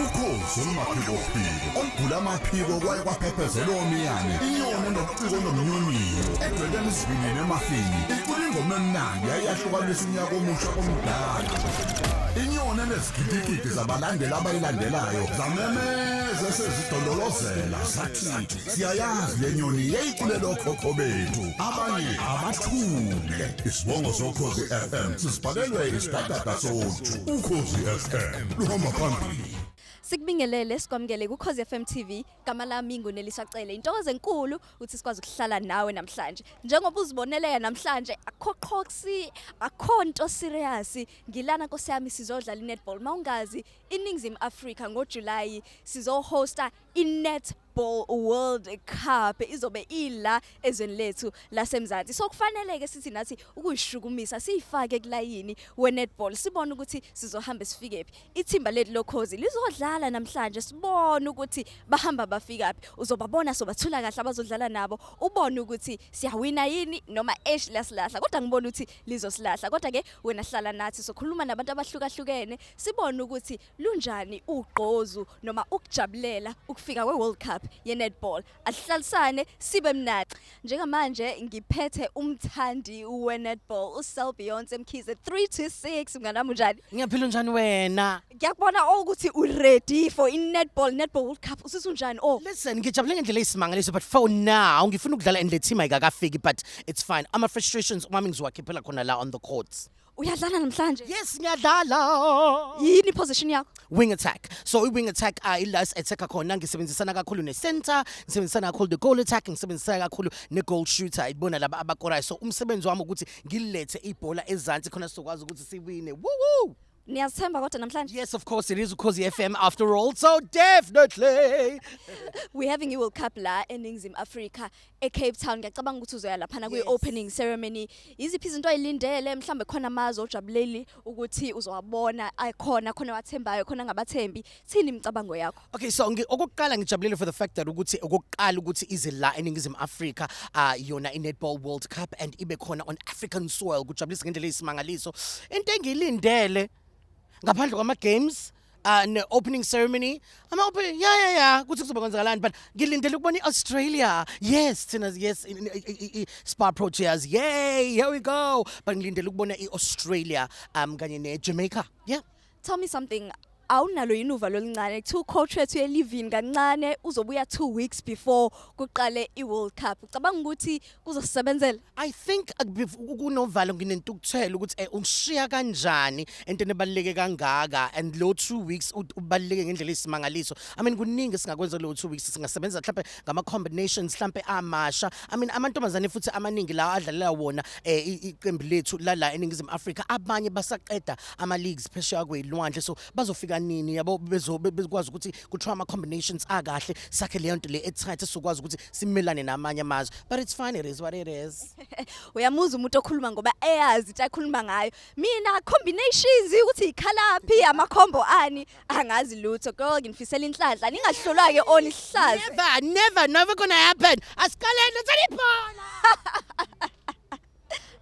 Ukhozi olumaphikophiko olugula amaphiko kwaye kwaphephezela omiyane, inyoni enobuciko nomnyonyiyo edwebela isivinini emafini, icula ingoma emnandi yayiyahlukanisa unyaka omusha komdala. Inyoni enezigidigidi zabalandeli abayilandelayo zamemeza esezidondolozela zathi siyayazi le nyoni yayiculela okhokho bethu, abanye abathule. Isibongo soKhozi FM sisibhalelwe isidadada soju. Ukhozi FM luhamba phambili. Sikubingelele, sikwamukele kuKhozi FM TV. Gama lami nguNeliswa Cele. Intokozo enkulu ukuthi sikwazi ukuhlala nawe namhlanje. Njengoba uziboneleka namhlanje, akukho qhoksi, akukho nto serious. Ngilana, nkosi yami, sizodlala i-netball. Mawungazi, iNingizimu Afrika ngoJuly sizohosta i-Netball World Cup, izobe ila ezweni lethu laseMzansi. So kufanele ke sithi nathi ukuyishukumisa, siyifake kulayini we-netball, sibone ukuthi sizohamba sifikephi. Ithimba lethu loKhozi lizodlala namhlanje, sibone ukuthi bahamba bafikaphi. Uzobabona, sobathula kahle abazodlala nabo, ubone ukuthi siyawina yini noma esh liyasilahla, kodwa ngibona ukuthi lizosilahla. Kodwa ke wena hlala nathi, sokhuluma nabantu abahlukahlukene, sibone ukuthi lunjani ugqozu noma ukujabulela ukufika kwe-World Cup ye-netball. Asihlalisane, sibe mnandi. Njengamanje ngiphethe umthandi we-netball, uSel Beyonce Mkhize 326. Mnganami, unjani? Ngiyaphila, njani wena? Ngiyakubona ukuthi u-ready for i-netball, netball World Cup. Usisi, unjani? Oh. Listen, ngijabule ngendlela eyisimangaliso, but for now ngifuna ukudlala and le team ayikakafiki, but it's fine. Ama frustrations wami ngizowakhiphela khona la on the courts. Uyadlala namhlanje? Yes, ngiyadlala. Yini position yakho? Wing attack. So i-wing attack, ila attacker khona, ngisebenzisana kakhulu ne-center, ngisebenzisana kakhulu ne-goal attack, ngisebenzisana kakhulu ne-goal shooter, ibona laba abakorayo. So umsebenzi wami ukuthi ngilethe ibhola ezansi khona sizokwazi ukuthi siwine. Woo woo. Niyazithemba kodwa namhlanje? Yes, of course, it is Ukhozi FM after all, so definitely. We're having i-World Cup la eNingizimu Afrika, eCape Town. Ngiyacabanga ukuthi uzoya laphana kwi-opening ceremony. Yiziphi izinto oyilindele? Mhlambe khona amazwe ojabuleli ukuthi uzowabona akhona, khona wathembayo, khona ngabathembi. Thini imicabango yakho? Okay, so okokuqala ngijabulele for the fact that ukuthi okokuqala ukuthi ize la eNingizimu Afrika yona i-Netball World Cup and ibe khona on African soil, kujabulisa ngendlela eyisimangaliso. Into engiyilindele ngaphandle kwama games ne opening ceremony, ama opening, yeah, kuthi kuzobe kwenzakalani, but ngilindele ukubona iAustralia. Yes, thina, yes, Spar Proteas, yay, here we go, but ngilindele ukubona iAustralia kanye neJamaica, yeah. Tell me something, awunalo yini uvalo oluncane? Kuthiwa ucoach wethu uye-leave-ini kancane, uzobuya 2 weeks before kuqale i-World Cup. Ucabanga ukuthi kuzosebenzela? I think kunovalo, nginentukuthelo ukuthi ungishiya kanjani entweni ebaluleke kangaka, and lo 2 weeks ubaluleke ngendlela eyisimangaliso. I mean, kuningi singakwenza lo 2 weeks, singasebenza mhlawumbe ngama combinations mhlawumbe amasha. I mean, amantombazane futhi amaningi la adlalela wona iqembu lethu la eNingizimu Afrika, abanye basaqeda ama leagues phesheya kwezilwandle, so bazofika nini, yabo, bezokwazi ukuthi kuthiwa ama combinations akahle, sakhe leyo nto le e-tight, sizokwazi ukuthi simelane namanye amazwe. But it's fine, it is what it is. Uyamuzwa umuntu okhuluma ngoba eyazi into akhuluma ngayo. Mina combinations, ukuthi ikhalaphi, amakhombo ani, angazi lutho. Girl, nginifisela inhlanhla, ningahlolwa ke onihlaza. Never, never, never gonna happen. Asikaleni, lethani ibhola.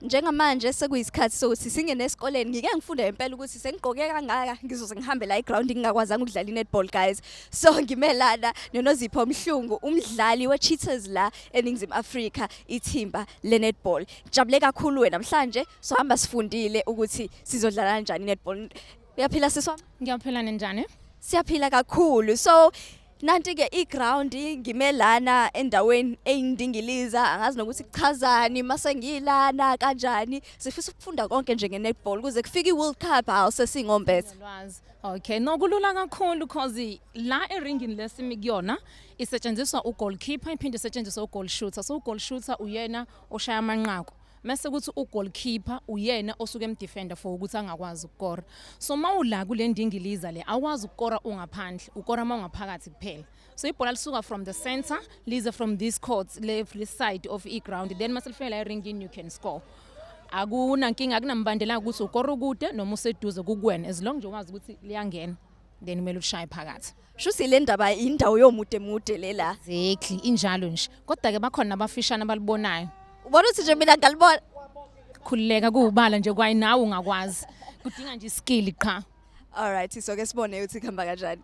Njengamanje sekuyisikhathi sokuthi singene esikoleni. Ngike ngifunde impela ukuthi sengigqoke kangaka, ngizoze ngihambe la eground ngingakwazanga ukudlala i-netball, guys. So ngimelana noNozipho Mhlungu, umdlali we-Cheetahs la eNingizimu Afrika, ithimba le-netball. Jabule kakhulu wena namhlanje, so hamba sifundile ukuthi sizodlala kanjani i-netball. Uyaphila, sisi wami? Ngiyaphila, ninjani? Siyaphila kakhulu. So nanti ke iground, ngime lana endaweni eyindingiliza, angazi nokuthi kuchazani mase ngilana kanjani. Sifisa ukufunda konke nje nge-netball kuze kufike i-World Cup, hawu, sesingombethe. Lwazi. Okay, no, kulula kakhulu cause la eringini lesimi kuyona isetshenziswa ugoalkeeper, iphinde isetshenziswa ugoal shooter. So ugoal shooter uyena oshaya amanqaku. Mase kuthi ugoalkeeper uyena osuke emdefender for ukuthi angakwazi ukukora. So mawula kule ndingiliza le, awukwazi ukukora ungaphandle, ukora mawungaphakathi kuphela. So ibhola lisuka from the center, lize from this court, left this side of i-ground, then mase lifika la eringini, you can score. Akunankinga, akunambandela ukuthi ukora ukude noma useduze, kukuwena, as long nje wazi ukuthi liyangena, then kumele ushaye phakathi. Shuthi le ndaba indawo yomude mude lela. Exactly, injalo nje, kodwa ke bakhona nabafishane abalibonayo. Ubona ukuthi nje mina ngalibona. Khululeka, kuwubala nje, kwayi nawe ungakwazi, kudinga nje iskill qha. Alright, so ke sibone ukuthi kuhamba kanjani.